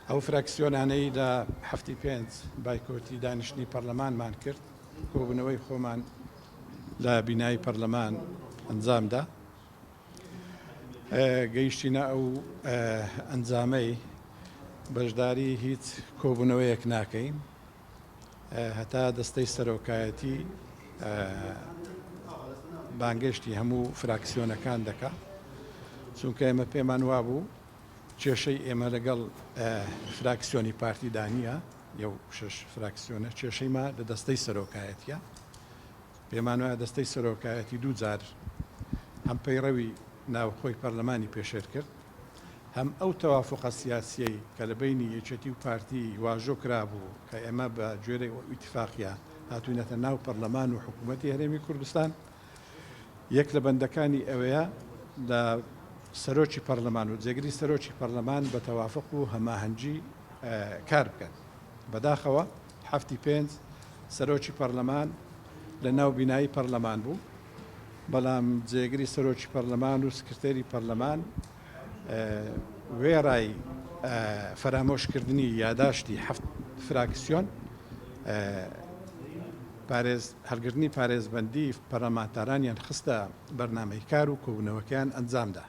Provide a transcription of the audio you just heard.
ئەو فراکسیۆنانەی لە هەفتی پێنج بایکۆتی دانیشتنی پەرلەمانمان کرد، کۆبوونەوەی خۆمان لە بینای پەرلەمان ئەنجامدا، گەیشتینە ئەو ئەنجامەی بەشداری هیچ کۆبوونەوەیەک ناکەین هەتا دەستەی سەرۆکایەتی بانگێشتی هەموو فراکسیۆنەکان دەکا، چونکە ئێمە پێمان وابوو کێشەی ئێمە لەگەڵ فراکسیۆنی پارتیدا نییە، یەو شەش فراکسیۆنە، کێشەی مە لە دەستەی سەرۆکایەتیە. پێمان وایە دەستەی سەرۆکایەتی دوو جار هەم پەیڕەوی ناوخۆی پەرلەمانی پێشێل کرد، هەم ئەو تەوافوقە سیاسیەی کە لە بەینی یەکێتی و پارتی واژۆ کرابوو کە ئێمە بە گوێرەی ئەو ئیتفاقیە هاتوینەتە ناو پەرلەمان و حکوومەتی هەرێمی کوردستان، یەک لە بەندەکانی ئەوەیە لە سەرۆکی پەرلەمان و جێگری سەرۆکی پەرلەمان بە تەوافق و هەماهەنگی کار بکەن. بەداخەوە هەفتی پێنج سەرۆکی پەرلەمان لە ناو بینایی پەرلەمان بوو، بەڵام جێگری سەرۆکی پەرلەمان و سکرتێری پەرلەمان وێڕای فەرامۆشکردنی یاداشتی هەفت فراکسیۆن، پارێز هەڵگرتنی پارێزبەندی پەرلەمانتارانیان خستە بەرنامەی کار و کۆبوونەوەکەیان ئەنجامدا.